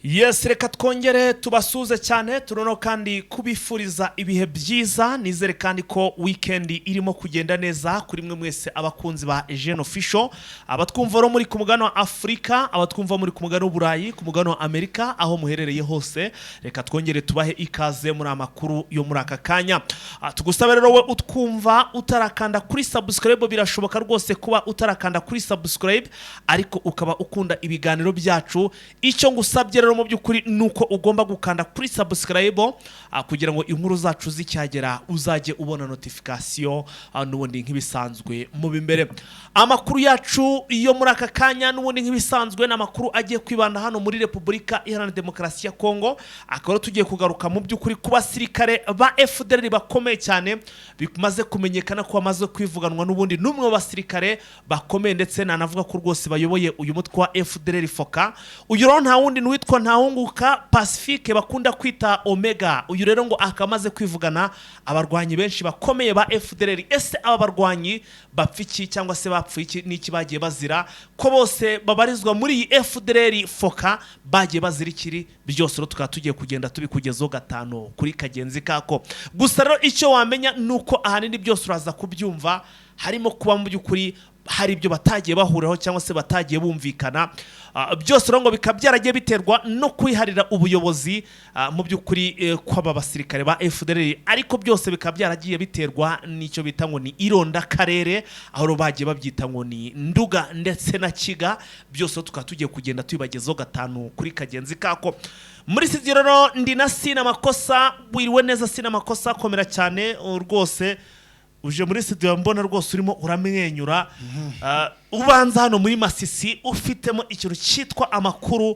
Yes, reka twongere tubasuze cyane, tunono kandi kubifuriza ibihe byiza. Nizere kandi ko weekend irimo kugenda neza kuri mwe mwese abakunzi ba Eugene Official, abatwumva rero muri ku mugabane wa Afurika, abatwumva muri ku mugabane w'Uburayi, ku mugabane wa Amerika, aho muherereye hose. Reka twongere tubahe ikaze muri amakuru yo muri aka kanya. Tugusabe rero, we utwumva utarakanda kuri subscribe, birashoboka rwose kuba utarakanda kuri subscribe ariko ukaba ukunda ibiganiro byacu. Icyo ngusabye rero mu by'ukuri ni uko ugomba gukanda kuri subscribe kugira ngo inkuru zacu zicyagera uzajye ubona notification n'ubundi nk'ibisanzwe mu imbere. Amakuru yacu yo muri aka kanya n'ubundi nk'ibisanzwe ni amakuru agiye kwibanda hano muri Repubulika Iharanira Demokarasi ya Kongo. Akaba rero tugiye kugaruka mu by'ukuri ku basirikare ba FDLR bakomeye cyane, bimaze kumenyekana ko bamaze kwivuganwa n'ubundi n'umwe mu basirikare bakomeye, ndetse nanavuga ko rwose bayoboye uyu mutwe wa FDLR FOCA. Uyu rero nta wundi ni uwitwa Ntawunguka Pacifique bakunda kwita Omega. Uyu rero ngo akaba amaze kwivugana abarwanyi benshi bakomeye ba FDLR. Ese aba barwanyi bapfa iki, cyangwa se bapfuye iki, n'iki bagiye bazira, ko bose babarizwa muri iyi FDLR FOCA? Bagiye bazira ikiri? Byose rero tukaba tugiye kugenda tubikugezaho gatanu kuri kagenzi kako. Gusa rero icyo wamenya ni uko ahanini byose uraza kubyumva, harimo kuba mu by'ukuri hari ibyo batagiye bahuriraho cyangwa se batagiye bumvikana. Byose rero ngo bikaba byaragiye biterwa no kwiharira ubuyobozi mu by'ukuri kw'aba basirikare ba FDLR, ariko byose bikaba byaragiye biterwa n'icyo bita ngo ni irondakarere, aho rero bagiye babyita ngo ni Nduga ndetse na Kiga. Byose rero tukaba tugiye kugenda tubibagezaho gatanu kuri kagenzi kako. Muri studio rero ndi na Sina Makosa. Wiriwe neza, Sina Makosa? Komera cyane. Rwose uje muri studio mbona rwose urimo uramwenyura. Ubanza hano muri Masisi ufitemo ikintu cyitwa amakuru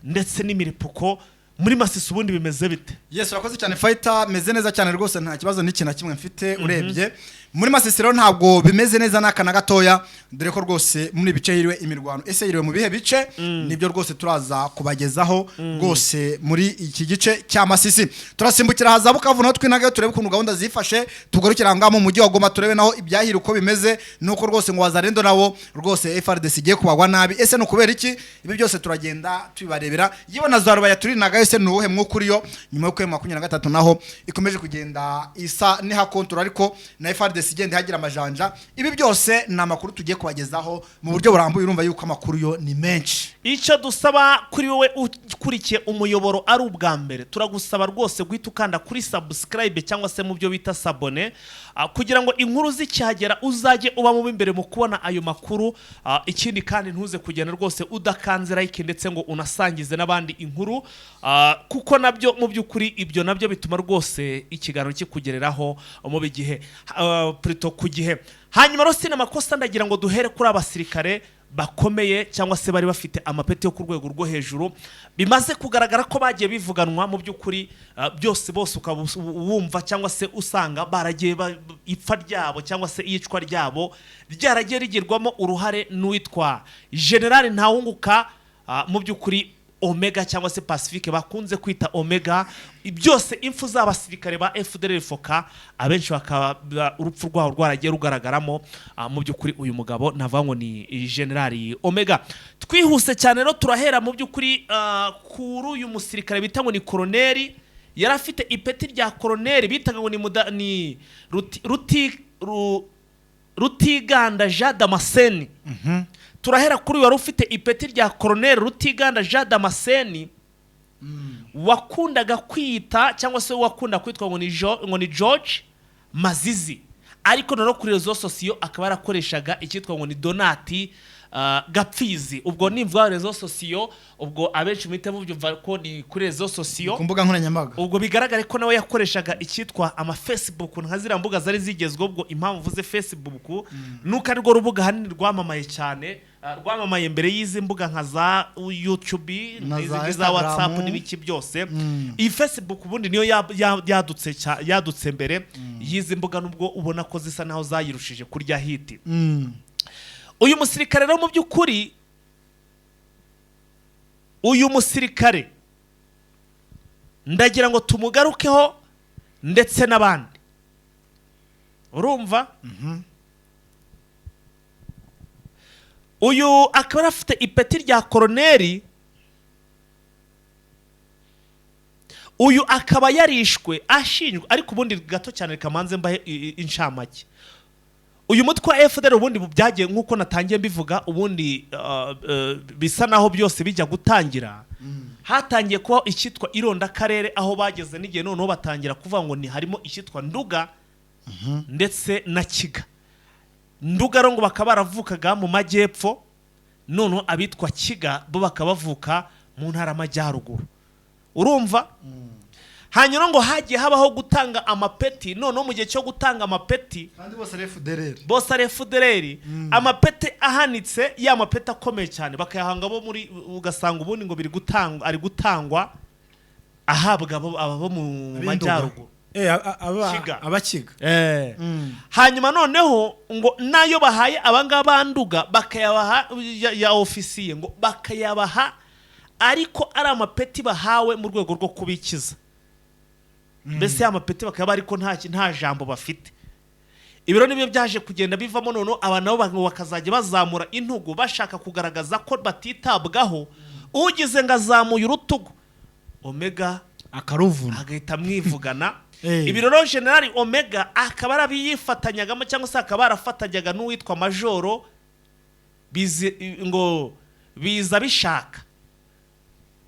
ndetse n'imiripuko. Muri Masisi ubundi bimeze bite? Yes, urakoze cyane, fighter. Meze neza cyane rwose, nta kibazo n'iki na kimwe mfite. Urebye muri Masisi rero ntabwo bimeze neza n'aka na gatoya, dore ko rwose muri ibice yiriwe imirwano. Ese yiriwe mu bihe bice? Nibyo rwose turaza kubagezaho rwose muri iki gice cya Masisi. Turasimbukira haza Bukavu naho twinagayo, turebe ukuntu gahunda zifashe. Tugarukira ngaha mu mujyi wa Goma, turebe naho ibyahira uko bimeze, nuko rwose ngo Wazalendo nabo rwose FARDC igiye kubagwa nabi. Ese ni ukubera iki? Ibi byose turagenda tubibarebera. Yewe na za Rubaya turinagayo, ese ni uwuhe mwuka uriyo nyuma yo 23 naho ikomeje kugenda isa n'ihakontora, ariko na FARDC igenda ihagira amajanja? Ibi byose ni amakuru tugiye kubagezaho mu buryo burambuye. Urumva yuko amakuru yo ni menshi. Icyo dusaba kuri wowe ukurikiye umuyoboro ari ubwa mbere, turagusaba rwose guhita ukanda kuri subscribe cyangwa se mu byo bita s'abonner, kugira ngo inkuru zikihagera uzajye uba mu b'imbere mu kubona ayo makuru. Ikindi kandi, ntuze kugenda rwose udakanze like ndetse ngo unasangize n'abandi inkuru, kuko nabyo mu by'ukuri ibyo nabyo bituma rwose ikiganiro kikugereraho mu gihe, plutôt ku gihe. Hanyuma rero, Sina Makosa, ndagira ngo duhere kuri abasirikare bakomeye cyangwa se bari bafite amapeti yo ku rwego rwo hejuru, bimaze kugaragara ko bagiye bivuganwa mu by'ukuri. Byose bose ukaba wumva cyangwa se usanga baragiye ipfa ryabo cyangwa se iyicwa ryabo ryaragiye rigirwamo uruhare n'uwitwa General Ntawunguka, mu by'ukuri Omega cyangwa se Pacifique bakunze kwita Omega. Byose impfu z'abasirikare ba FDLR FOCA, abenshi bakaba urupfu rwabo rwaragiye rugaragaramo mu by'ukuri uyu mugabo navuga ngo ni General Omega. Twihuse cyane rero, turahera mu by'ukuri kuri uyu musirikare bita ngo ni koroneri, yari afite ipeti rya koroneri, bitaga ngo ni ni Rutiganda Jean Damascene. Turahera kuri uyu wari ufite ipeti rya koroneri, Rutiganda Jean Damascene, wakundaga kwita cyangwa se wakunda kwitwa ngo ni George Mazizi, ariko noneho kuri réseaux sociaux akaba yarakoreshaga icyitwa ngo ni Donati Gapfizi. Ubwo nimvuga réseaux sociaux, ubwo abenshi muhita mubyumva ko ni kuri réseaux sociaux, ku mbuga nkoranyambaga. Ubwo bigaragare ko nawe yakoreshaga icyitwa ama Facebook, nka ziriya mbuga zari zigezweho. Ubwo impamvu mvuze Facebook nuko arirwo rubuga ahanini rwamamaye cyane, rwamamaye mbere y'izi mbuga nka za YouTube na n'izi za za Instagram. WhatsApp n'ibiki byose. Iyi Facebook ubundi niyo yadutse mbere y'izi mbuga, nubwo ubona ko zisa naho zayirushije kurya hit. Uyu musirikare rero mu by'ukuri, uyu musirikare ndagira ngo tumugarukeho ndetse n'abandi. Urumva, uyu akaba yari afite ipeti rya koroneri. Uyu akaba yarishwe ashinjwa, ariko ubundi gato cyane reka manze mbahe inshamake. Uyu mutwe wa FDLR ubundi byagiye nk'uko natangiye mbivuga, ubundi bisa naho byose bijya gutangira hatangiye kubaho icyitwa irondakarere, aho bageze n'igihe noneho batangira kuvuga ngo ni harimo icyitwa Nduga ndetse na Kiga. Nduga rero ngo bakaba baravukaga mu majyepfo, noneho abitwa Kiga bo bakaba bavuka mu ntara y'Amajyaruguru, urumva. Hanyuma ngo hagiye habaho gutanga amapeti, noneho mu gihe cyo gutanga amapeti, Kandi bose ari FDLR. Bose ari FDLR. Amapeti ahanitse, ya mapeti akomeye cyane, bakayahanga bo muri, ugasanga ubundi ngo biri gutangwa, ari gutangwa ahabwa abo bo mu majyaruguru. Kiga. Abakiga. Hanyuma noneho ngo nayo bahaye abangaba banduga bakayabaha ya ofisiye, ngo bakayabaha ariko ari amapeti bahawe mu rwego rwo kubikiza mbese, ya mapeti bakaba ariko nta jambo bafite. Ibiro nibyo byaje kugenda bivamo, noneho aba nabo bakazajya bazamura intugu bashaka kugaragaza ko batitabwaho. Ugize ngo azamuye urutugu, Omega akaruvuna. Agahita amwivugana. Ibi rero Generali Omega akaba arabiyifatanyagamo cyangwa se akaba yarafatanyaga n'uwitwa Majoro ngo biza bishaka.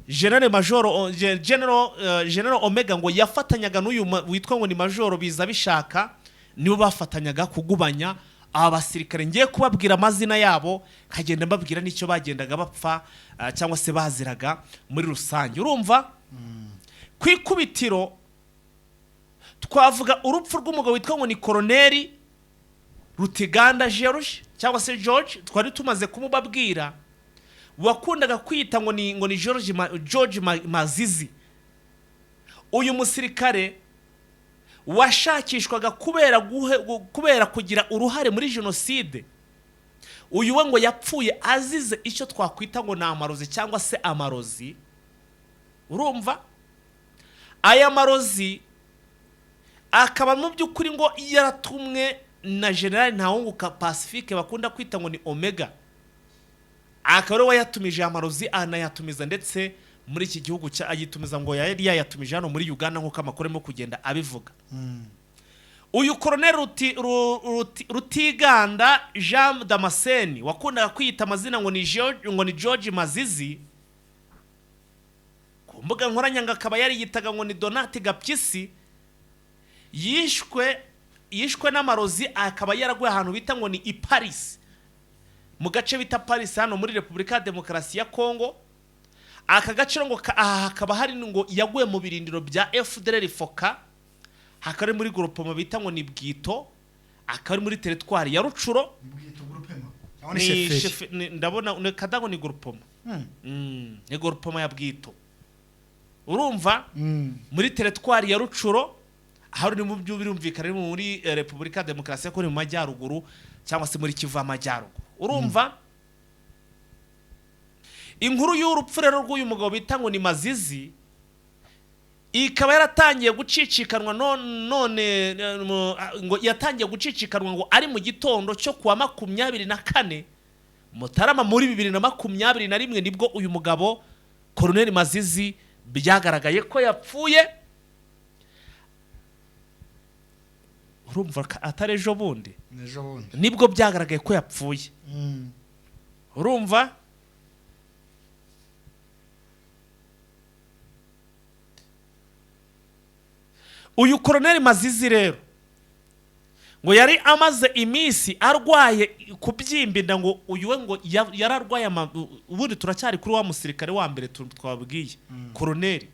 General Majoro General Omega ngo yafatanyaga n'uyu witwa ngo ni Majoro biza bishaka, nibo bafatanyaga kugubanya aba basirikare ngiye kubabwira amazina yabo, nkagenda mbabwira n'icyo bagendaga bapfa, cyangwa se baziraga muri rusange. Urumva, ku ikubitiro twavuga urupfu rw'umugabo witwa ngo ni Koroneri Rutiganda George cyangwa se George, twari tumaze kumubabwira, wakundaga kwita ngo ni George Mazizi. Uyu musirikare washakishwaga kubera kugira uruhare muri jenoside. Uyu we ngo yapfuye azize icyo twakwita ngo ni amarozi cyangwa se amarozi. Urumva, aya marozi akaba mu by'ukuri ngo yaratumwe na Generali Ntawunguka Pacifique bakunda kwita ngo ni Omega, akaba ari we wayatumije aya marozi, anayatumiza ndetse muri iki gihugu ayitumiza, ngo yari yayatumije hano muri Uganda nk'uko amakuru arimo kugenda abivuga. Uyu Koroneri Rutiganda Jean Damascene wakundaga kwiyita amazina ngo ni George Mazizi, ku mbuga nkoranyambaga akaba yariyitaga ngo ni Donati Gapyisi, yishwe n'amarozi, akaba yaraguye ahantu bita ngo ni i Paris, mu gace bita Paris hano muri Repubulika ya Demokarasi ya Kongo. Aka gace ngo aha hakaba hari ngo yaguye mu birindiro bya FDLR Foka, hakaba ari muri groupement bita ngo ni Bwito, akaba ari muri teritwari ya Rucuro. Cyangwa ni Ni chefferie. Ndabona ni kadago, ni groupement. Ni groupement ya Bwito, urumva, muri teritwari ya Rucuro, aho ni mu byo birumvikana ni muri Repubulika ya Demokarasi ya Kongo mu majyaruguru cyangwa se muri Kivu y'Amajyaruguru. Urumva, inkuru y'urupfu rero rw'uyu mugabo bita ngo ni Mazizi ikaba yaratangiye gucicikanwa none ngo yatangiye gucicikanwa ngo ari mu gitondo cyo kuwa 24 Mutarama muri 2021, nibwo uyu mugabo Koroneli Mazizi byagaragaye ko yapfuye. Urumva atari ejo bundi? Ejo bundi. Nibwo byagaragaye ko yapfuye. Urumva, uyu Koroneli Mazizi rero ngo yari amaze iminsi arwaye kubyimba inda, ngo uyu we ngo yararwaye ubundi turacyari kuri wa musirikare wa mbere twabwiye, koroneli,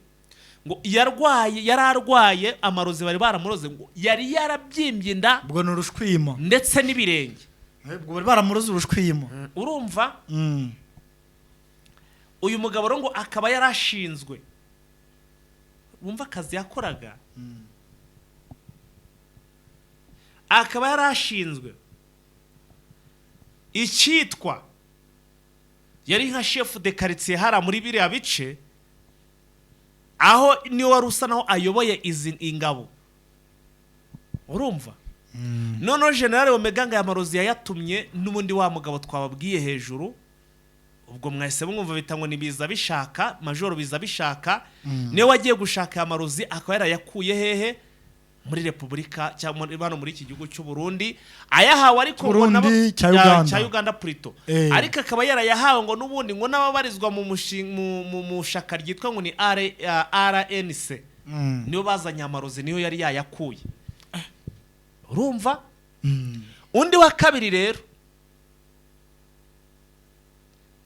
ngo yarwaye, yari arwaye amarozi, bari baramuroze, ngo yari yarabyimbye inda. Ubwo ni urushwima. Ndetse n'ibirenge. Ubwo bari baramuroze urushwima. Urumva, uyu mugabo rero ngo akaba yarashinzwe, wumva akazi yakoraga, akaba yarashinzwe icyitwa, yari nka chef de quartier hariya muri biriya bice, aho niwe wari usa naho ayoboye izi ingabo. Urumva, noneho General Omega ngo aya marozi yayatumye n'ubundi wa mugabo twababwiye hejuru. Ubwo mwahise mwumva bita ngo ni biza bishaka, Majoro biza bishaka niwe wagiye gushaka aya marozi, akaba yarayakuye hehe? Muri Repubulika cyangwa hano muri iki gihugu cy'u Burundi ayahawe, ariko ngo Burundi cya Uganda. Cya Uganda plutôt. Eh. Ariko akaba yarayahawe ngo n'ubundi ngo n'ababarizwa mu shaka ryitwa ngo ni RNC, niyo bazanye amarozi, niyo yari yayakuye, urumva. Undi wa kabiri rero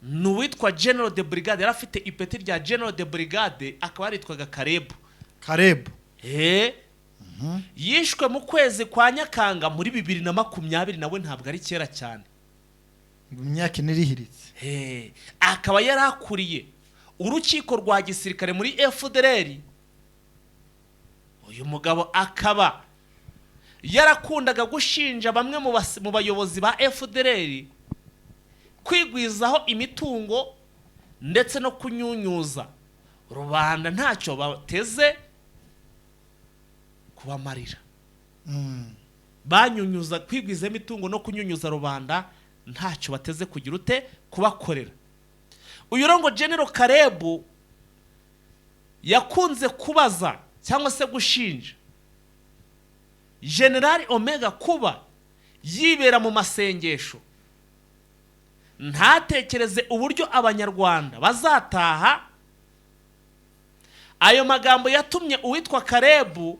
ni uwitwa General de Brigade, yari afite ipeti rya General de Brigade, akaba yaritwaga Karebu. Karebu. Yishwe mu kwezi kwa Nyakanga muri 2020, nawe ntabwo ari kera cyane. Mu myaka 4 irihiritse. Akaba yari akuriye urukiko rwa gisirikare muri FDLR. Uyu mugabo akaba yarakundaga gushinja bamwe mu bayobozi ba FDLR kwigwizaho imitungo ndetse no kunyunyuza rubanda ntacyo bateze kubamarira. Banyunyuza, kwigwizaho imitungo no kunyunyuza rubanda ntacyo bateze kugira ute? Kubakorera. Uyu rero ngo General Karebu yakunze kubaza cyangwa se gushinja General Omega kuba yibera mu masengesho, ntatekereze uburyo Abanyarwanda bazataha. Ayo magambo yatumye uwitwa Karebu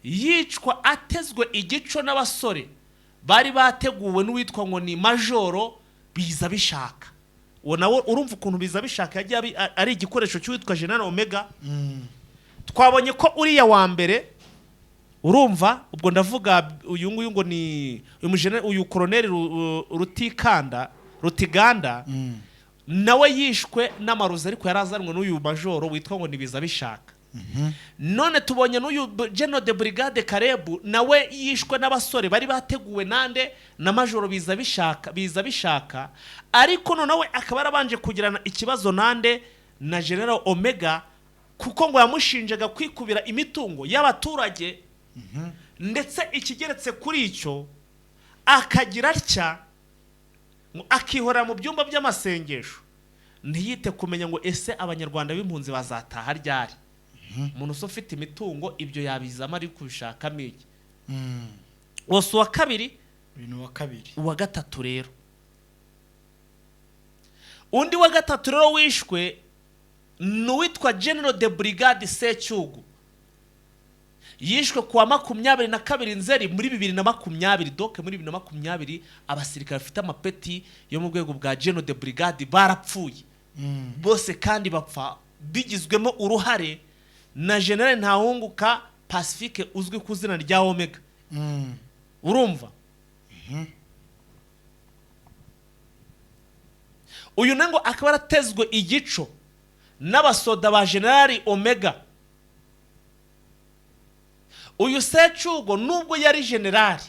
yicwa atezwe igico n'abasore bari bateguwe n'uwitwa ngo ni Majoro biza bishaka. Uwo nawe urumva ukuntu biza bishaka yagiye ari igikoresho cy'uwitwa General Omega. Twabonye ko uriya wa mbere, urumva, ubwo ndavuga uyu nguyu ngo ni uyu koroneri Rutikanda, Rutiganda, nawe yishwe n'amarozi, ariko yari azanwe n'uyu majoro witwa ngo ni biza bishaka. None tubonye n'uyu General de Brigade Karebu nawe yishwe n'abasore bari bateguwe nande? Na Majoro biza bishaka. Biza bishaka ariko noneho we akaba yarabanje kugirana ikibazo nande? Na General Omega, kuko ngo yamushinjaga kwikubira imitungo y'abaturage, ndetse ikigeretse kuri icyo akagira atya ngo akihorera mu byumba by'amasengesho, ntiyite kumenya ngo ese Abanyarwanda b'impunzi bazataha ryari. Umuntu se ufite imitungo ibyo yabizamo ari kubishakamo iki? Wose uwa kabiri. Ibintu wa kabiri. Uwa gatatu rero, undi wa gatatu rero wishwe ni uwitwa General de Brigade Secyugu. Yishwe kuwa 22 Nzeri muri 2020. Donc muri 2020 abasirikare bafite amapeti yo mu rwego bwa General de Brigade barapfuye bose, kandi bapfa bigizwemo uruhare na General Ntawunguka Pacifique uzwi ku izina rya Omega. Urumva, uyu ngo akaba yaratezwe igico n'abasoda ba General Omega. Uyu Secugo, nubwo yari generali,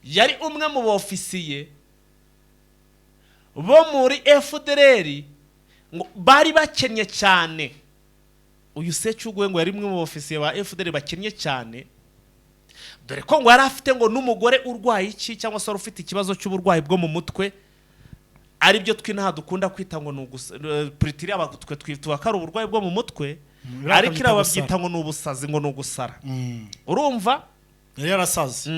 yari umwe mu bofisiye bo muri FDLR ngo bari bakennye cyane. Uyu Secugo we ngo yari umwe mu bofisiye ba FDLR bakennye cyane, dore ko ngo yari afite ngo n'umugore urwaye iki, cyangwa se wari ufite ikibazo cy'uburwayi bwo mu mutwe, aribyo twinaha dukunda kwita ngo ni plutôt twe twita ko ari uburwayi bwo mu mutwe. Biriya ariko iriya babyita babyita ngo ni ubusazi, ngo ni ugusara, urumva. Yari yarasaze.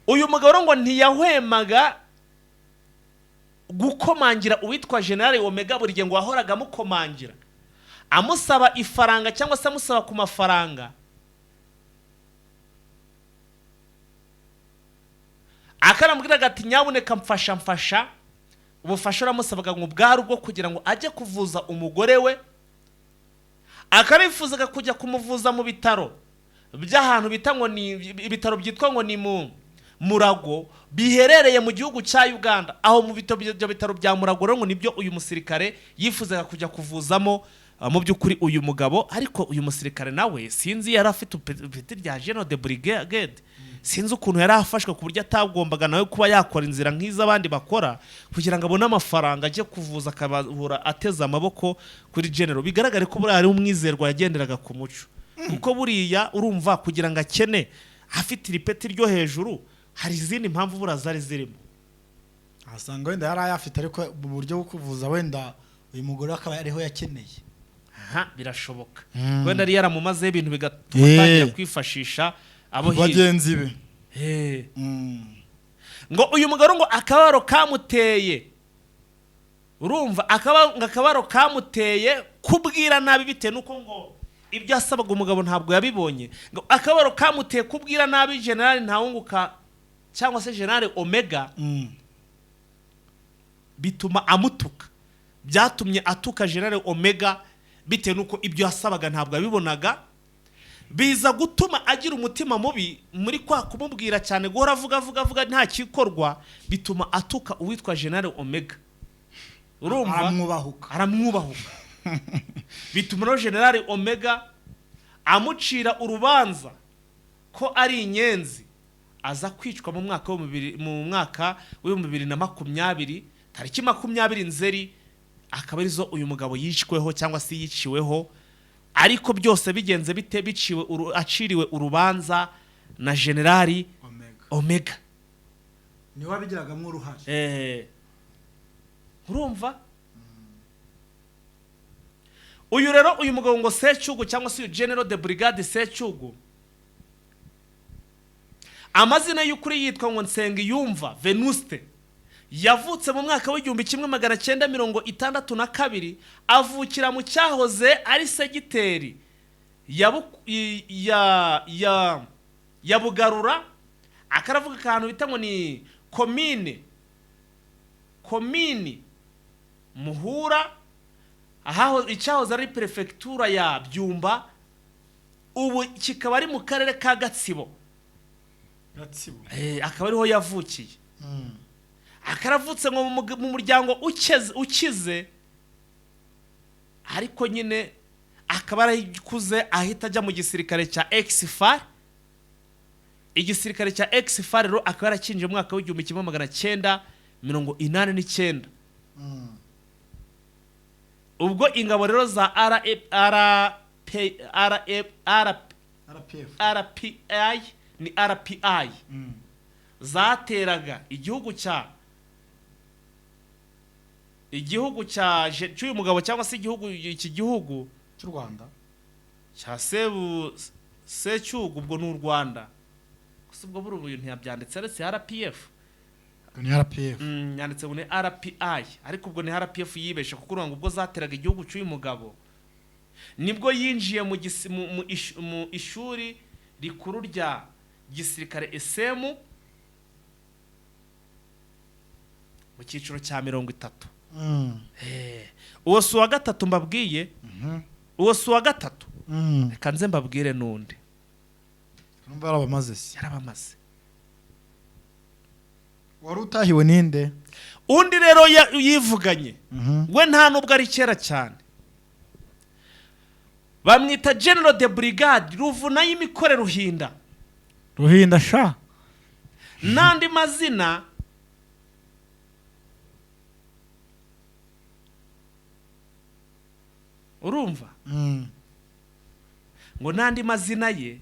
Uyu mugabo rero ngo ntiyahwemaga gukomangira uwitwa General Omega buri gihe, ngo wahoraga amukomangira amusaba ifaranga cyangwa se amusaba ku mafaranga, akanamubwiraga ati: "Nyabuneka mfasha, mfasha." Ubufasha uramusabaga ngo bwari ubwo kugira ngo ajye kuvuza umugore we, akanifuzaga kujya kumuvuza mu bitaro by'ahantu bita ngo ni ibitaro byitwa ngo ni mu Murago, biherereye mu gihugu cya Uganda. Aho mu ibyo bitaro bya Murago rero ngo nibyo uyu musirikare yifuzaga kujya kuvuzamo mu by'ukuri uyu mugabo. Ariko uyu musirikare nawe sinzi, yari afite ipeti rya General de Brigade, sinzi ukuntu yari afashwe ku buryo atagombaga nawe kuba yakora inzira nk'iz'abandi bakora kugira ngo abone amafaranga ajye kuvuza, akabahura ateze amaboko kuri General. Bigaragare ko buriya ari umwizerwa, yagenderaga ku muco, kuko buriya urumva kugira ngo akene afite iri peti ryo hejuru hari izindi mpamvu buriya zari zirimo. Asanga wenda yari ayafite, ariko mu buryo bwo kuvuza wenda uyu mugore akaba ariho yakeneye. Aha birashoboka. Wenda yari yaramumazeho ibintu, bigatuma atangira kwifashisha abo hirya. Bagenzi be. Ngo uyu mugabo ngo akababaro kamuteye, urumva, ngo akababaro kamuteye kubwira nabi, bitewe n'uko ngo ibyo yasabaga umugabo ntabwo yabibonye, ngo akababaro kamuteye kubwira nabi Generali Ntawunguka cyangwa se Generali Omega, bituma amutuka. Byatumye atuka Generali Omega bitewe n'uko ibyo yasabaga ntabwo yabibonaga, biza gutuma agira umutima mubi muri kwa kumubwira cyane, guhora avuga avuga avuga nta kikorwa, bituma atuka uwitwa Generali Omega, urumva? Aramwubahuka. Aramwubahuka, bituma rero Generali Omega amucira urubanza ko ari inyenzi, aza kwicwa mu mwaka w'2020, tariki 20 Nzeri, akaba arizo uyu mugabo yishweho cyangwa se yiciweho. Ariko byose bigenze bite? Biciwe aciriwe urubanza na Generali Omega. Omega. Niwe wabigiragamo uruhare. Urumva, uyu rero, uyu mugabo ngo Secyugu cyangwa se uyu General de Brigade Secyugu, amazina y'ukuri yitwa ngo Nsengiyumva Venuste. Yavutse mu mwaka w'1962, avukira mu cyahoze ari segiteri ya Bugarura, akaravuga akantu bita ngo ni komini Muhura, ahaho icyahoze ari perefegitura ya Byumba, ubu kikaba ari mu karere ka Gatsibo. Gatsibo. Akaba ariho yavukiye. Akaravutse ngo mu muryango ukize, ariko nyine akaba yarayikuze ahita ajya mu gisirikare cya ex-FAR. Igisirikare cya ex-FAR rero akaba yarakinjiye mu mwaka w'1989, ubwo ingabo rero za R R P R R RPF. RPI, ni RPI, zateraga igihugu cya cy'uyu mugabo cyangwa se igihugu, iki gihugu cy'u Rwanda. Cya Secyugu, ubwo ni u Rwanda gusa. Ubwo buri ubu ntiyabyanditse, aretse RPF. Ni RPF. Yanditse ngo ni RPI, ariko ubwo ni RPF yibeshe, kuko urumva ngo ubwo zateraga igihugu cy'uyu mugabo nibwo yinjiye mu ishuri rikuru rya gisirikare esemu mu cyiciro cya 30. Uwo si uwa gatatu mbabwiye, uwo si uwa gatatu. Reka nze mbabwire n'undi. Numva yarabamaze se. Yarabamaze. Wari utahiwe ninde? Undi rero yivuganye we, nta nubwo ari kera cyane. Bamwita General de Brigade Ruvuna y'Imikore Ruhinda. Ruhinda sha. N'andi mazina urumva, ngo n'andi mazina ye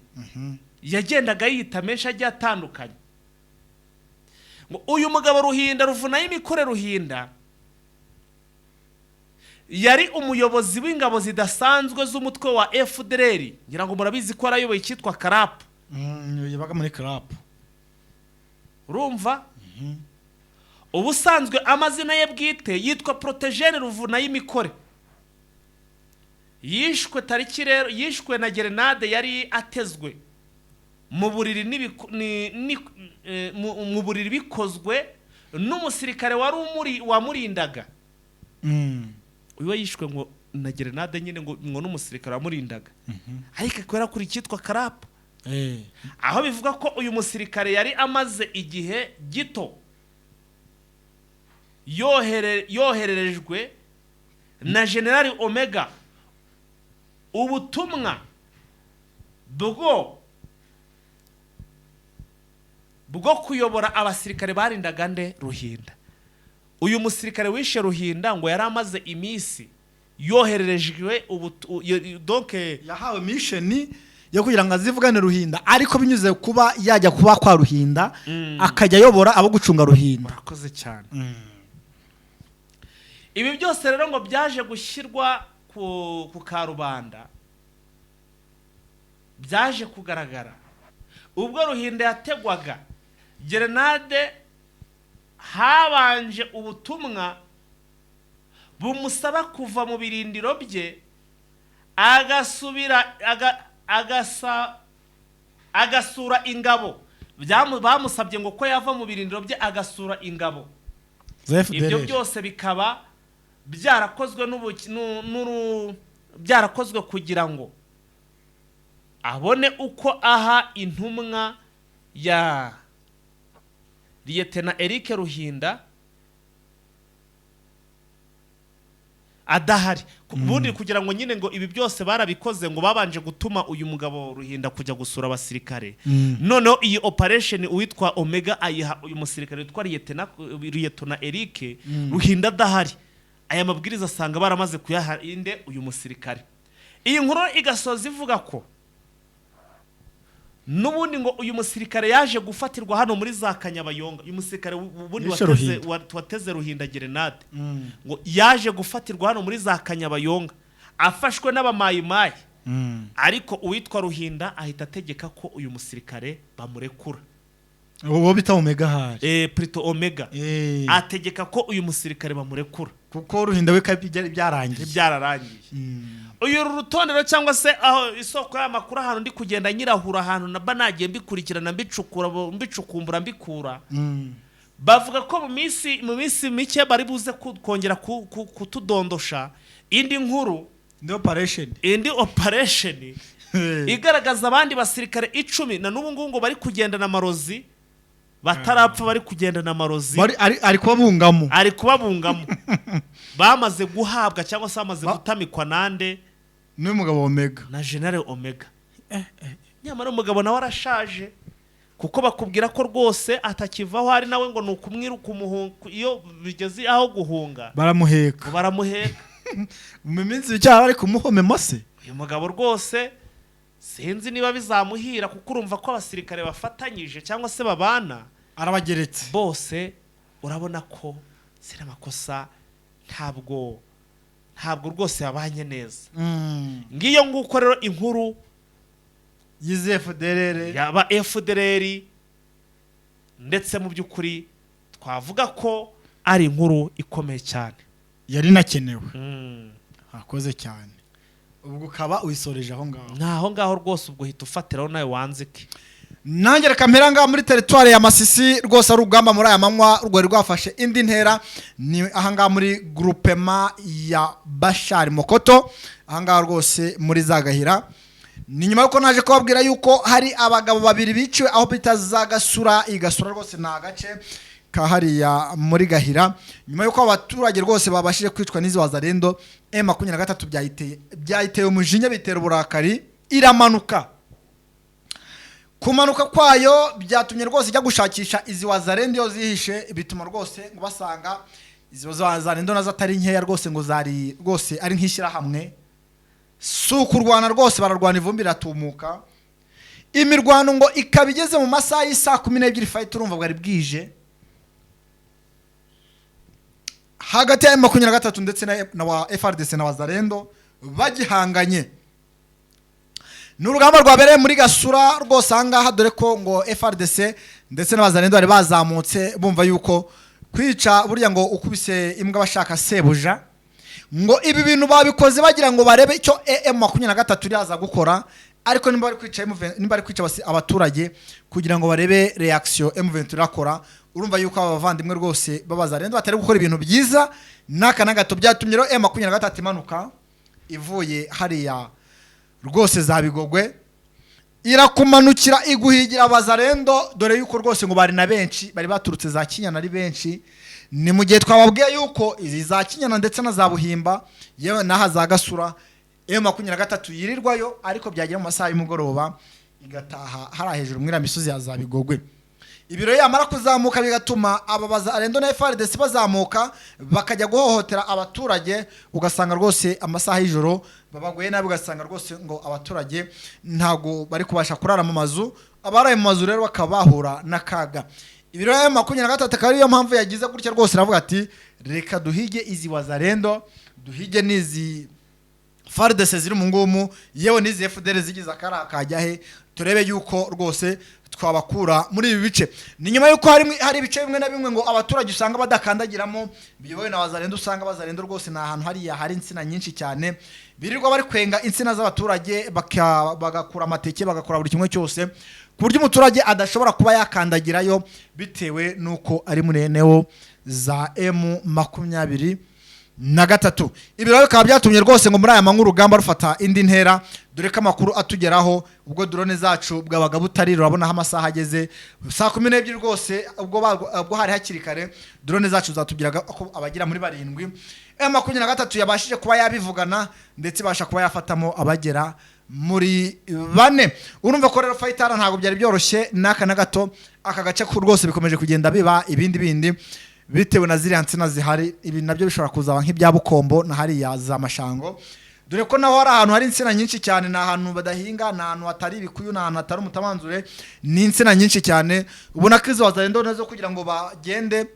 yagendaga yita menshi agiye atandukanye. Ngo uyu mugabo Ruhinda, Ruvuna y'Imikore Ruhinda, yari umuyobozi w'ingabo zidasanzwe z'umutwe wa FDLR. Ngira ngo murabizi ko yarayoboye icyitwa karapu. Yabaga muri karapu. Urumva, ubusanzwe amazina ye bwite yitwa Protogene Ruvuna y'Imikore. Yishwe tariki rero, yishwe na gerenade yari atezwe mu buriri mu buriri, bikozwe n'umusirikare wari umuri wamurindaga. Uyu we yishwe ngo na gerenade nyine ngo n'umusirikare wamurindaga, ariko akaba yarakuriye icyitwa karapu, aho bivuga ko uyu musirikare yari amaze igihe gito yohererejwe na Generali Omega ubutumwa bwo kuyobora abasirikare barindaga nde? Ruhinda. Uyu musirikare wishe Ruhinda ngo yari amaze iminsi yohererejwe donc Yahawe mission. Yo kugira ngo azivugane Ruhinda, ariko binyuze kuba yajya kuba kwa Ruhinda, akajya ayobora abo gucunga Ruhinda. Murakoze cyane. Ibi byose rero ngo byaje gushyirwa ku karubanda, byaje kugaragara ubwo Ruhinda yategwaga gerenade. Habanje ubutumwa bumusaba kuva mu birindiro bye, agasubira agasura ingabo. Bamusabye ngo ko yava mu birindiro bye agasura ingabo. Za Ibyo FDLR. byose bikaba byarakozwe byarakozwe kugira ngo abone uko aha intumwa ya Liyetena Eric Ruhinda adahari. Ubundi kugira ngo nyine ngo ibi byose barabikoze, ngo babanje gutuma uyu mugabo Ruhinda kujya gusura abasirikare. Noneho iyi operation uwitwa Omega ayiha uyu musirikare witwa Liyetona Eric Ruhinda adahari. Aya mabwiriza asanga baramaze kuyaha inde? Uyu musirikare. Iyi nkuru igasoza ivuga ko n'ubundi ngo uyu musirikare yaje gufatirwa hano muri za Kanyabayonga. Uyu musirikare ubundi Yishe wateze, Ruhinda. wateze Ruhinda gerenade, ngo yaje gufatirwa hano muri za Kanyabayonga, afashwe n'abamayimayi, ariko uwitwa Ruhinda ahita ategeka ko uyu musirikare bamurekura. Uwo bita Omega hari. Plutôt Omega ategeka ko uyu musirikare bamurekura. Kuko Ruhinda we byari byarangiye. Byararangiye. Uyu rutonde rero, cyangwa se aho isoko y'amakuru, ahantu ndi kugenda nyirahura, ahantu naba nagiye mbikurikirana, mbicukura, mbicukumbura, mbikura, bavuga ko mu minsi mike bari buze kongera kutudondosha indi nkuru. Indi operation. Indi operation igaragaza abandi basirikare 10 na n'ubu ngubu ngo bari kugendana amarozi, batarapfa, bari kugendana amarozi. Ari kubabungamo. Ari kubabungamo, bamaze guhabwa cyangwa se bamaze gutamikwa nande? N'uyu mugabo Omega. Na General Omega. Nyamara umugabo nawe arashaje, kuko bakubwira ko rwose atakivaho ari nawe, ngo ni ukumwiruka umuhunga, iyo bigeze aho guhunga Baramuheka. ngo baramuheka. Mu minsi mike bari kumuhomemo se. Uyu mugabo rwose sinzi niba bizamuhira, kuko urumva ko abasirikare bafatanyije cyangwa se babana Arabageretse. bose, urabona ko sira amakosa, ntabwo rwose yabanye neza. Ngiyo nguko rero inkuru yize FDLR. Yaba FDLR, ndetse mu by'ukuri twavuga ko ari inkuru ikomeye cyane. Yari inakenewe. Akoze cyane. Ubwo ukaba uyisoreje aho ngaho. Ntaho ngaho rwose, ubwo uhita ufatiraho nawe wanzike. Nanjye reka mpera ngaha muri teritwari ya Masisi. Rwose ari urugamba muri aya manywa rwari rwafashe indi ntera, ni ahangaha muri groupement ya Bashari Mokoto, ahangaha rwose muri za Gahira. Ni nyuma yuko naje kubabwira yuko hari abagabo babiri biciwe aho bita za Gasura. I Gasura rwose ni agace ka hariya muri Gahira. Nyuma yuko abaturage rwose babashije kwicwa n'izi Wazalendo, M23 byayiteye umujinya, bitera uburakari, iramanuka. Kumanuka kwayo byatumye rwose ijya gushakisha izi Wazalendo iyo zihishe, bituma rwose ngo basanga izi Wazalendo nazo atari nkeya rwose, ngo zari rwose ari nk'ishyirahamwe. Si ukurwana rwose, bararwana ivumbi riratumuka. Imirwano ngo ikaba igeze mu masaha y'isaa 12, fight urumva bwari bwije, hagati ya M23 ndetse na wa FARDC na Wazalendo bagihanganye. Ni urugamba rwabereye muri Gasura rwose ahangaha, dore ko ngo FARDC ndetse n'Abazalendo bari bazamutse bumva yuko kwica burya ngo ukubise imbwa bashaka sebuja. Ngo ibi bintu babikoze bagira ngo barebe icyo M23 iraza gukora, ariko nimba bari kwica M20, nimba bari kwica abaturage kugira ngo barebe reaction M23 irakora, urumva yuko aba bavandimwe rwose b'Abazalendo batari gukora ibintu byiza n'aka na gato. Byatumye rero M23 imanuka ivuye hariya rwose za Bigogwe, irakumanukira iguhigira Abazalendo, dore yuko rwose ngo bari na benshi, bari baturutse za Kinyana ari benshi. Ni mu gihe twababwiye yuko izi za Kinyana ndetse na za Buhimba, yewe n'aha za Gasura, M23 yirirwayo, ariko byagera mu masaha y'umugoroba igataha hariya hejuru muri iriya misozi ya za Bigogwe. Ibiro yamara kuzamuka bigatuma aba Bazalendo na FARDC bazamuka bakajya guhohotera abaturage, ugasanga rwose amasaha y'ijoro babaguye nabi, ugasanga rwose ngo abaturage ntago bari kubasha kurara mu mazu. Abaraye mu mazu rero bakaba bahura n'akaga. Ibiro ya 23 akaba ariyo mpamvu yagize gutya rwose, aravuga ati: "Reka duhige izi Wazalendo, duhige n'izi FARDC ziri mu ngumu, yewe n'izi FDL zigize akari akajya he, turebe yuko rwose twabakura muri ibi bice." Ni nyuma yuko hari ibice bimwe na bimwe ngo abaturage usanga badakandagiramo biyobowe na Wazalendo. Usanga Wazalendo rwose ni ahantu hariya hari insina nyinshi cyane, birirwa bari kwenga insina z'abaturage, bagakura amateke, bagakora buri kimwe cyose, ku buryo umuturage adashobora kuba yakandagirayo bitewe n'uko ari muri eneo za M23. Ibi rero bikaba byatumye rwose ngo muri aya manywa urugamba rufata indi ntera, dore ko amakuru atugeraho ubwo drone zacu bwabaga butari, urabona aho amasaha ageze saa 12 rwose, ubwo hari hakiri kare, drone zacu zatubwiraga ko abagera muri 7 M23 yabashije kuba yabivugana, ndetse ibasha kuba yafatamo abagera muri 4. Urumva ko rero, fighter, ntabwo byari byoroshye n'aka na gato. Aka gace ko rwose bikomeje kugenda biba ibindi bindi bitewe na ziriya nsina zihari. Ibi nabyo bishobora kuzaba nk'ibya Bukombo na hariya za Mashango, dore ko naho hari ahantu hari insina nyinshi cyane. Ni ahantu badahinga, ni ahantu hatari ibikuyu, ni ahantu hatari umutamanzure, ni insina nyinshi cyane. Ubona ko izo Wazalendo nazo kugira ngo bagende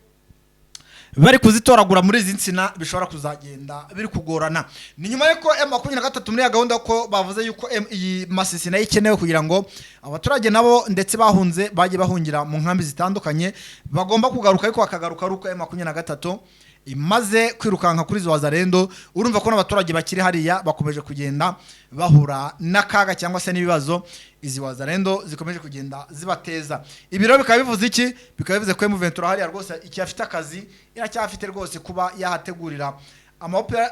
bari kuzitoragura muri izi nsina bishobora kuzagenda biri kugorana. Ni nyuma y'uko M23 muri ya gahunda ko bavuze yuko iyi Masisi nayo ikenewe kugira ngo abaturage nabo ndetse bahunze bagiye bahungira mu nkambi zitandukanye bagomba kugaruka, ariko bakagaruka ari uko M23 imaze kwirukanka kuri izo Wazalendo. Urumva ko n'abaturage bakiri hariya bakomeje kugenda bahura n'akaga cyangwa se n'ibibazo izi Wazalendo zikomeje kugenda zibateza. Ibi rero bikaba bivuze iki? Bikaba bivuze ko M23 hariya rwose icyafite akazi, iracyafite rwose kuba yahategurira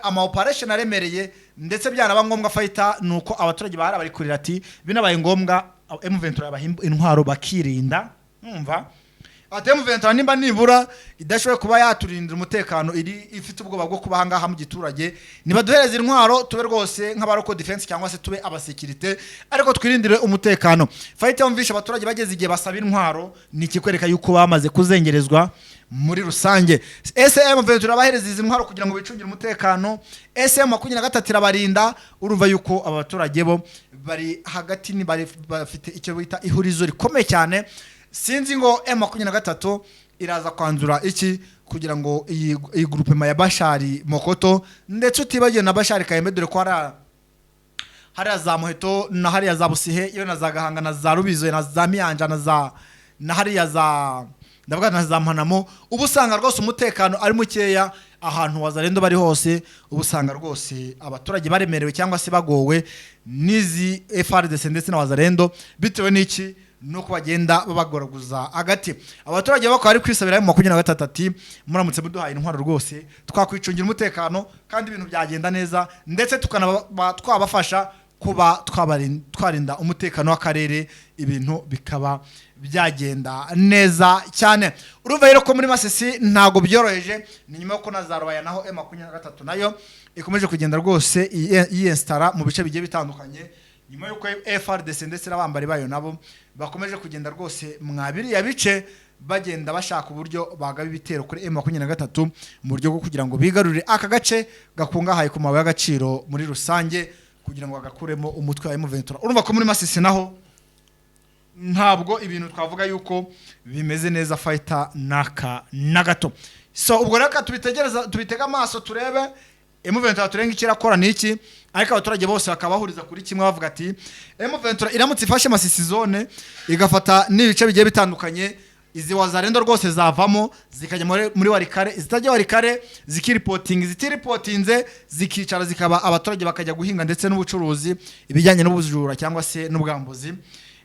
ama operation aremereye, ndetse byanaba ngombwa, fighter, ni uko abaturage bahari bari kurira ati binabaye ngombwa M23 yabaha intwaro bakirinda. Mwumva ati M23 nimba nibura idashoboye kuba yaturindira umutekano, iri ifite ubwoba bwo kuba ahangaha mu giturage, nibaduhereze intwaro tube rwose nk'aba local defense cyangwa se tube abasekirite, ariko twirindire umutekano. Fighter, yumvisha abaturage bageze igihe basaba intwaro, ni ikikwereka yuko bamaze kuzengerezwa muri rusange. Ese M23 irabahereza izi ntwaro kugira ngo bicungire umutekano? Ese M23 irabarinda? Urumva yuko aba baturage bo bari hagati, ni bari bafite icyo bita ihurizo rikomeye cyane. Sinzi ngo M23 iraza kwanzura iki kugira ngo iyi groupement ya Bashari Mokoto, ndetse utibagiwe na Bashari Kayembe, dore ko hariya za Muheto na hariya za Busihe, yewe na za Gahanga na za Rubizo na za Miyanja na hariya za, ndavuga na za Mpanamo, uba usanga rwose umutekano ari mukeya. Ahantu Wazalendo bari hose uba usanga rwose abaturage baremerewe cyangwa se bagowe n'izi FARDC ndetse na Wazalendo. Bitewe n'iki? Nuko bagenda babagoraguza hagati. Abaturage bakaba bari kwisabira M23 ati: "Muramutse muduhaye intwaro rwose twakwicungira umutekano kandi ibintu byagenda neza, ndetse tukanaba twabafasha kuba twarinda umutekano w'akarere, ibintu bikaba byagenda neza cyane." Urumva rero ko muri Masisi ntabwo byoroheje. Ni nyuma yuko na za Rubaya naho M23 nayo ikomeje kugenda rwose yiyensitara mu bice bigiye bitandukanye, nyuma y'uko FARDC ndetse n'abambari bayo nabo bakomeje kugenda rwose mwa biriya bice bagenda bashaka uburyo bagaba ibitero kuri M23 mu buryo bwo kugira ngo bigarurire aka gace gakungahaye ku mabuye y'agaciro muri rusange, kugira ngo bagakuremo umutwe wa M23. Urumva ko muri Masisi naho ntabwo ibintu twavuga yuko bimeze neza, fighter, naka na gato. So ubwo reka tubitegereza, tubitege amaso, turebe M23 turenga icyo irakora ni iki. Ariko abaturage bose bakaba bahuriza kuri kimwe, bavuga ati M23 iramutse ifashe Masisi zone, igafata n'ibice bigiye bitandukanye, izi Wazalendo rwose zavamo zikajya muri Walikale, zitajya Walikale zikiripotinga, zitiripotinze zikicara, zikaba abaturage bakajya guhinga ndetse n'ubucuruzi, ibijyanye n'ubujura cyangwa se n'ubwambuzi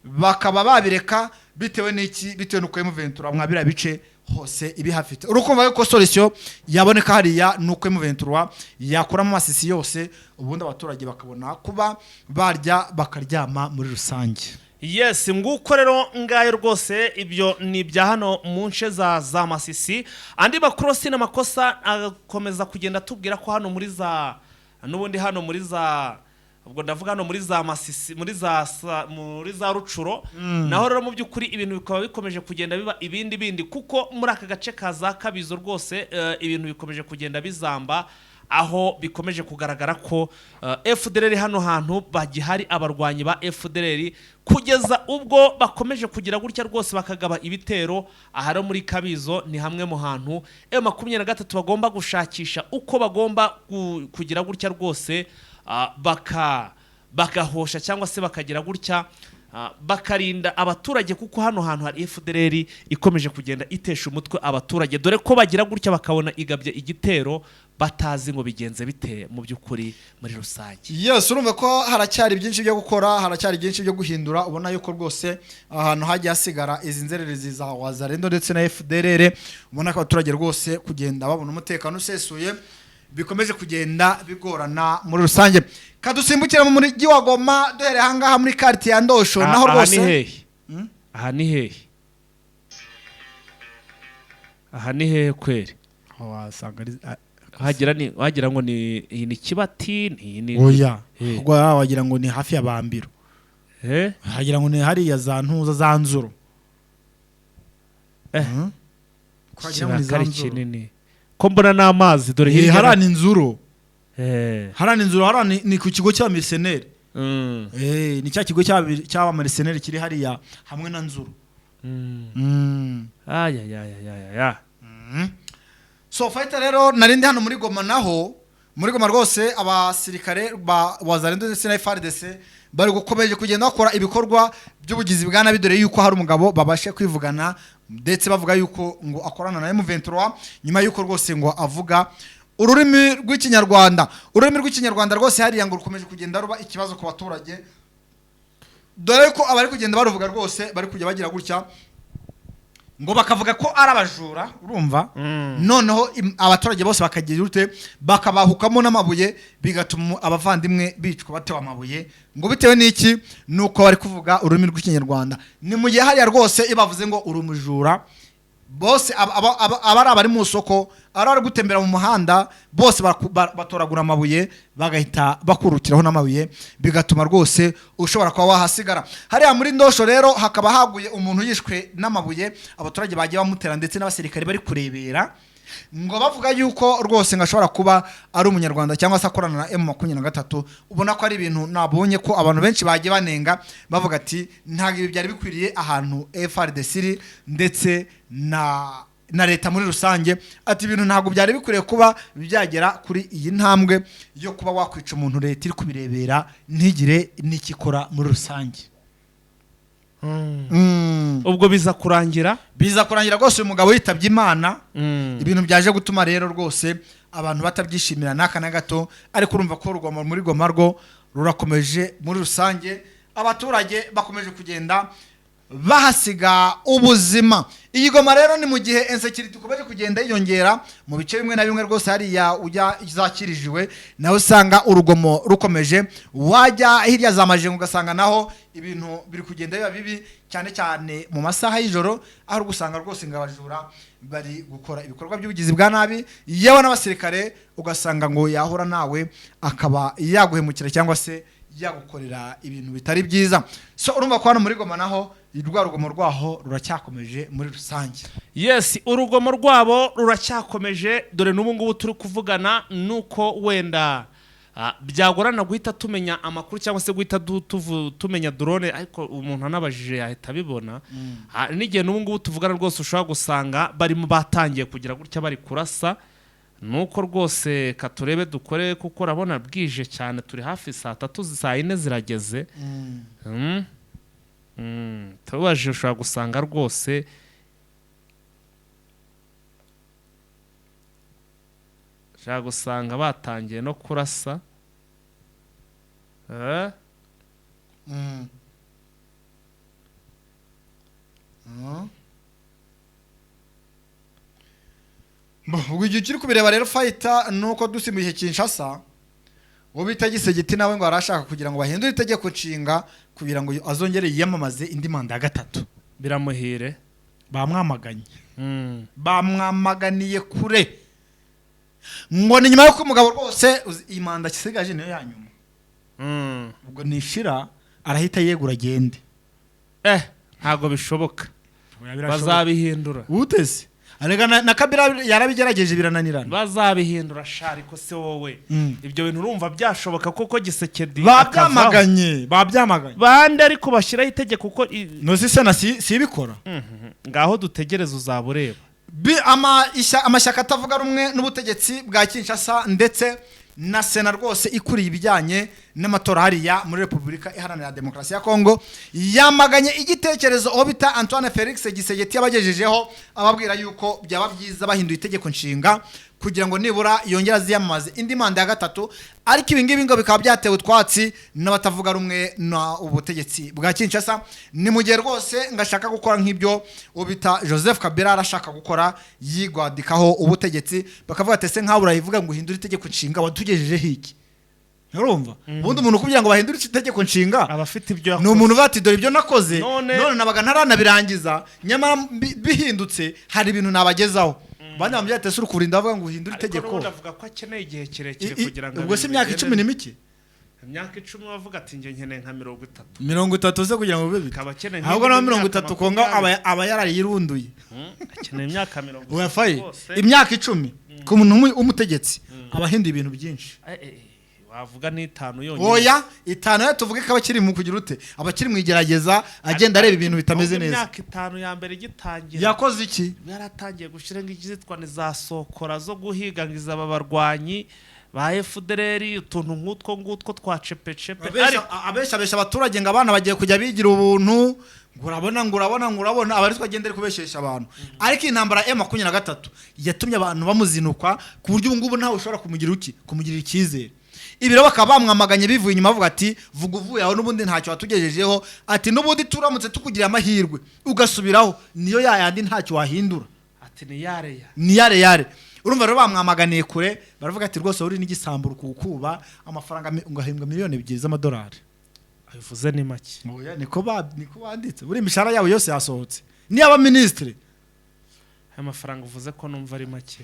bakaba babireka. Bitewe n'iki? Bitewe n'uko M23 mwa biriya bice hose ibihafite. Urukumva yuko solution yaboneka hariya ni uko M23 yakuramo Masisi yose, ubundi abaturage bakabona kuba barya bakaryama muri rusange. Yes, nguko rero ngayo rwose. Ibyo ni ibya hano mu nce za Masisi. Andi makuru si n'amakosa, agakomeza kugenda atubwira ko hano muri za n'ubundi hano muri za Ubwo ndavuga hano muri za Masisi, muri za Rucuro. Naho rero mu by'ukuri ibintu bikaba bikomeje kugenda biba ibindi bindi, kuko muri aka gace ka za Kabizo rwose ibintu bikomeje kugenda bizamba, aho bikomeje kugaragara ko FDLR hano hantu bagihari, abarwanyi ba FDLR, kugeza ubwo bakomeje kugira gutya rwose bakagaba ibitero. Aha rero muri Kabizo ni hamwe mu hantu M23 bagomba gushakisha uko bagomba kugira gutya rwose bagahosha cyangwa se bakagira gutya bakarinda abaturage, kuko hano hantu hari FDLR ikomeje kugenda itesha umutwe abaturage, dore ko bagira gutya bakabona igabye igitero batazi ngo bigenze bite mu by'ukuri muri rusange. Yes, urumva ko haracyari byinshi byo gukora, haracyari byinshi byo guhindura. Ubona yuko rwose ahantu hagiye hasigara izi nzererezi za Wazalendo ndetse na FDLR, ubona ko abaturage rwose kugenda babona umutekano usesuye bikomeje kugenda bigorana muri rusange. Kadusimbukira mu mujyi wa Goma, duhereye ahangaha muri quartier ya Ndosho, naho Aha ni rwose hehe? Aha ni hehe? Aha ni hehe kweri? Wasanga ari Wagira ni wagira ngo ni iyi ni Kibati, ni Oya. Eh. Ubwo wagira ngo ni hafi ya Bambiro. Eh? Wagira ngo ni hariya za Ntuza, za Nzuro. Eh. Wagira ngo ni za Kirakari Nzuro. kinini ko mbona n'amazi dore Eh, hirya. Hariya ni Nzuro. Eh. Hariya ni Nzuro, hariya ni ku kigo cy'abamiseneri. Eh, ni cya kigo cy'abamiseneri kiri hariya hamwe na Nzuro. Ayayayayaya. So fighter, rero narindi hano muri Goma. Naho muri Goma rwose abasirikare ba Wazalendo ndetse na FARDC bari gukomeje kugenda bakora ibikorwa by'ubugizi bwa nabi, dore yuko hari umugabo babashe kwivugana, ndetse bavuga yuko ngo akorana na M23, nyuma yuko rwose ngo avuga ururimi rw'Ikinyarwanda. Ururimi rw'Ikinyarwanda rwose hariya ngo rukomeje kugenda ruba ikibazo ku baturage, dore ko abari kugenda baruvuga rwose bari kujya bagira gutya ngo bakavuga ko ari abajura, urumva? Noneho abaturage bose bakagira ute? Bakabahukamo n'amabuye, bigatuma abavandimwe bicwa batewe amabuye, ngo bitewe n'iki? Nuko bari kuvuga ururimi rw'Ikinyarwanda. Ni mu gihe hariya rwose iyo bavuze ngo uri umujura, bose aba ari abari mu isoko, ari abari gutembera mu muhanda, bose batoragura amabuye, bagahita bakurukiraho n'amabuye, bigatuma rwose ushobora kuba wahasigara. Hariya muri Ndosho rero hakaba haguye umuntu yishwe n'amabuye abaturage bagiye bamutera, ndetse n'abasirikare bari kurebera, ngo bavuga yuko rwose ngo ashobora kuba ari Umunyarwanda cyangwa se akorana na M23. Ubona ko ari ibintu nabonye ko abantu benshi bagiye banenga, bavuga ati ntabwo ibi byari bikwiriye ahantu FARDC iri ndetse na leta muri rusange, ati ibintu ntabwo byari bikwiriye kuba byagera kuri iyi ntambwe yo kuba wakwica umuntu leta iri kubirebera ntigire n'icyo ikora muri rusange. Ubwo biza kurangira Biza kurangira rwose uyu mugabo yitabye Imana. Ibintu byaje gutuma rero rwose abantu batabyishimira n'aka na gato. Ariko urumva ko urugomo muri Goma rwo rurakomeje muri rusange, abaturage bakomeje kugenda bahasiga ubuzima. Iyi Goma rero ni mu gihe insécurité ikomeje kugenda yiyongera mu bice bimwe na bimwe rwose. Hariya ujya zakirijwe nawe usanga urugomo rukomeje, wajya hirya za Majengo ugasanga naho ibintu biri kugenda biba bibi, cyane cyane mu masaha y'ijoro, aho uri gusanga rwose ngo abajura bari gukora ibikorwa by'ubugizi bwa nabi, yewe n'abasirikare ugasanga ngo yahura nawe akaba yaguhemukira cyangwa se yagukorera ibintu bitari byiza. So urumva ko hano muri Goma naho rwa rugomo rwaho ruracyakomeje muri rusange. Yes, urugomo rwabo ruracyakomeje, dore n'ubu ngubu turi kuvugana nuko wenda byagorana guhita tumenya amakuru cyangwa se guhita tumenya drone, ariko umuntu anabajije yahita abibona. N'igihe n'ubu ngubu tuvugana rwose ushobora gusanga barimo batangiye kugira gutya bari kurasa, nuko rwose katurebe dukore, kuko urabona bwije cyane, turi hafi saa 3, saa 4 zirageze. Tubajije ushobora gusanga rwose ushobora gusanga batangiye no kurasa. Eh? Ubwo igihe ukiri kubireba rero fighter, nuko dusimbuye Kinshasa, uwo bita Tshisekedi nawe ngo arashaka kugira ngo bahindure itegeko nshinga kugira ngo azongere yiyamamaze indi manda ya gatatu. Biramuhire. Bamwamaganye, bamwamaganiye kure, ngo ni nyuma y'uko umugabo rwose iyi manda isigaje niyo ya nyuma. Ubwo nishira arahita yegura agende. Ntabwo bishoboka, bazabihindura. Utese arega na Kabila yarabigerageje birananirana. Bazabihindura sha. Ariko se wowe, ibyo bintu urumva byashoboka koko Tshisekedi akavaho? Babyamaganye, babyamaganye. Bande? Ariko bashyiraho itegeko ko Nose sena si ibikora? Ngaho dutegereze, uzaba ureba. Amashyaka atavuga rumwe n'ubutegetsi bwa Kinshasa ndetse na sena rwose ikuriye ibijyanye n'amatora hariya muri Repubulika Iharanira Demokarasi ya Kongo yamaganye igitekerezo uwo bita Antoine Felix Tshisekedi yabagejejeho, ababwira yuko byaba byiza bahinduye itegeko nshinga kugira ngo nibura yongere aziyamamaze indi manda ya gatatu. Ariko ibi ngibi ngo bikaba byatewe utwatsi n'abatavuga rumwe na ubutegetsi bwa Kinshasa. Ni mu gihe rwose ngo ashaka gukora nk'ibyo uwo bita Joseph Kabila arashaka gukora, yigwadikaho ubutegetsi. Bakavuga ati: "Ese nkawe urayivuga ngo uhindure itegeko nshinga, watugejejeho iki?" Urumva, ubundi umuntu kugira ngo bahindure itegeko nshinga aba afite ibyo ni yakoze. Umuntu uvuga ati: "Dore ibyo nakoze, none nabaga ntaranabirangiza, nyamara bihindutse hari ibintu nabagezaho." Abandi bamubwira ati: "Ese uri kurinda bavuga ngo uhindure Ariko itegeko?" n'ubundi avuga ko akeneye igihe kirekire kugira ngo Ubwo se ibintu imyaka bigende 10 ni mike? Imyaka 10, bavuga ati: "Njye nkeneye nka 30." 30 se kugira ngo bibe bite? Akaba akeneye Ahubwo nk'indi naho mirongo myaka itatu konga 20. aba yarayirunduye. Akeneye imyaka 30 Uyafaye. rwose. Imyaka 10 ku muntu w'umutegetsi aba ahinduye ibintu byinshi. Wavuga n'itanu yonyine. Oya, itanu yo tuvuge ko abakiri mu kugira ute, abakiri mu igerageza, agenda areba ibintu bitameze Ahubwo neza. Imyaka 5 ya mbere igitangira Yakoze iki? yaratangiye gushyira nk'izitwa ni za sokora zo guhiga ngo izaba abarwanyi ba FDLR, utuntu nk'utwo ngutwo twa cepecepe. Ariko Abesha abaturage ngo abana bagiye kujya bigira ubuntu, ngo urabona, ngo urabona, ngo urabona, aba aritwo agenda ari kubeshesha abantu. Ariko iyi ntambara ya M23 yatumye abantu bamuzinukwa ku buryo ubu ngubu ntawe ushobora kumugira uki kumugirira icyizere. Ibi rero bakaba bamwamaganye bivuye inyuma, bavuga ati: "Vuga uvuye aho, n'ubundi ntacyo watugejejeho." Ati: "N'ubundi turamutse tukugiriye amahirwe ugasubiraho, niyo yayandi ntacyo wahindura." Ati: "Ni yareya." Ni yare yare. Urumva rero bamwamaganiye kure, baravuga ati: "Rwose uri n'igisambo, kukuba amafaranga ngo ahembwa miliyoni 2 z'amadolari." Abivuze ni make. Oya, niko banditse, buri imishahara yabo yose yasohotse niba minisitiri. Aya mafaranga uvuze ko numva ari make?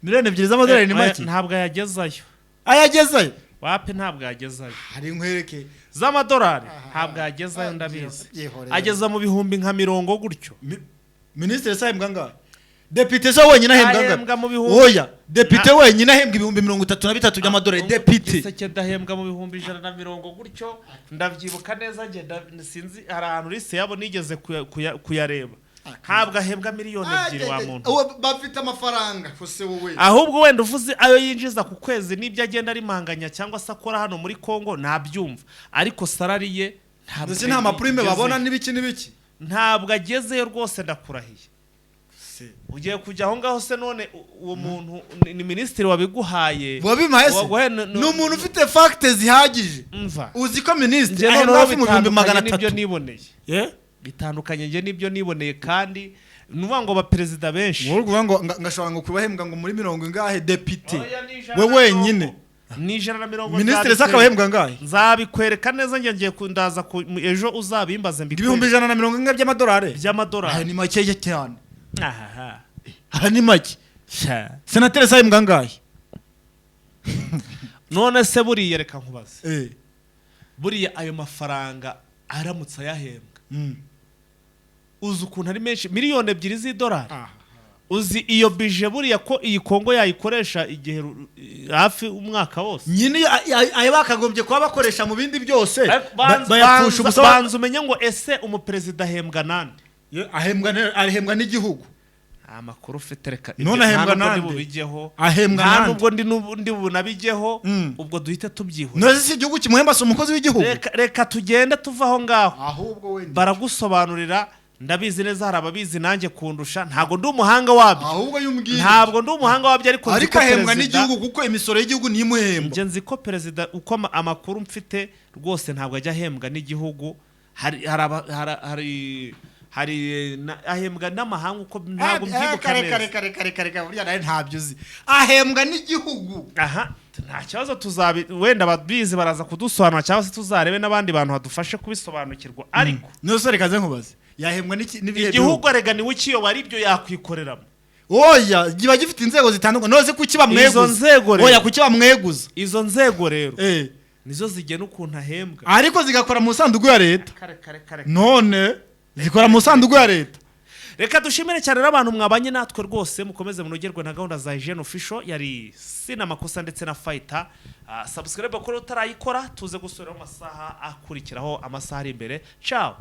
Miliyoni 2 z'amadolari ni Oya, make? Ntabwo ayagezayo. Ayagezayo. Wapi, ntabwo yagezayo. Hari nkwereke. Z'amadolari ntabwo yagezayo, ndabizi. Byihorere. Ageza mu bihumbi nka mirongo gutyo. Minisitiri se ahembwa angahe? Depite se wenyine ahembwa angahe? Ahembwa mu bihumbi Oya, depite wenyine ahembwa 33,000 by'amadolari, depite. Tshisekedi ahembwa mu 120,000 gutyo, ndabyibuka neza ngenda sinzi, hari ahantu liste yabo nigeze kuyareba. Ntabwo ahembwa miliyoni 2 wa muntu. Uwo bafite amafaranga fose wowe. Ahubwo wenda uvuze ayo yinjiza ku kwezi n'ibyo agenda arimanganya cyangwa se akora hano muri Congo nabyumva, ariko salary ye ntabwo Ndetse nta ma prime igezeyo. babona n'ibiki n'ibiki. Ntabwo agezeyo rwose, ndakurahiye. Ugiye kujya aho ngaho se none uwo muntu ni minisitiri wabiguhaye? Wabimpaye se? Waguhaye Ni umuntu ufite facts zihagije. Mva. Uzi ko minisitiri Njye ahembwa noneho hafi mu bihumbi magana bitandukanye n'ibyo atatu niboneye, bitandukanye njye n'ibyo niboneye, kandi ni ukuvuga ngo abaperezida benshi Wowe uri kuvuga ngo ngashobora ngo kubahembwa ngo muri mirongo ingahe, depite Oya, ni ijana we na wenyine. mirongo. Ni 120. Minisitiri se akaba ahembwa angahe? Nzabikwereka neza, njye ngiye kundaza ejo uzabimbaze Ibihumbi mbikwereke. 140 by'amadolari. Aya By'amadolari. ni makeya cyane. Ahaha. Aya ni make. Sha. Senateri se ahembwa angahe? None se buriya reka nkubaze, buriya ayo mafaranga aramutse ayahembwa, uzi ukuntu ari menshi, miliyoni 2 z'idolari? Uzi iyo budget buriya ko iyi Kongo yayikoresha igihe hafi umwaka wose? Nyine ayo bakagombye kuba bakoresha mu bindi byose Ariko bayapfusha ubusa. Banza umenye ngo ese umuperezida ahembwa nande? Ahembwa n'igihugu. Nta makuru ufite, reka None ibyo ahembwa nta nubwo ndi nande? bubigeho. Ahembwa Nta nande? nubwo ndi bunabigeho. Ubwo duhite tubyihura. None se igihugu kimuhemba si umukozi w'igihugu? Reka tugende tuve aho ngaho. Ahubwo wenda Baragusobanurira, ndabizi neza, hari ababizi nanjye kundusha. Ntabwo ndi umuhanga wabyo. Ahubwo yumbwira. Ntabwo ndi umuhanga wabyo, ariko nzi Ariko ko ahembwa perezida n'igihugu kuko imisoro y'igihugu niyo imuhemba. Njye nzi ko perezida, uko amakuru mfite rwose, ntabwo ajya ahembwa n'igihugu. Hari hari aba- hari- hari hari ahembwa n'amahanga, uko ntabwo mbyibuka Kare neza. Kare kare kare kare kare, burya nawe ntabyo uzi, ahembwa n'igihugu. Aha nta kibazo, tuzabi wenda ababizi baraza kudusobanura cyangwa se tuzarebe n'abandi bantu badufashe kubisobanukirwa, ariko None reka nze nkubaze, yahembwa n'ibihe? Igihugu arega niwe ukiyobora, aribyo yakwikoreramo. Oya, kiba gifite inzego zitandukanye. None se kuki bamweguza? Izo nzego rero. Oya, kuki bamweguza? Izo nzego rero Nizo zigena ukuntu ahembwa. Ariko zigakora mu isanduku ya leta. Kare kare kare. None zikora mu isanduku ya leta. Reka dushimire cyane rero abantu mwabanye natwe rwose. Mukomeze munogerwe na gahunda za Hygiene Official. Yari Sina Makosa ndetse na Fighter. Subscribe kuri utarayikora, tuze gusubiraho amasaha akurikiraho, amasaha ari imbere. Ciao.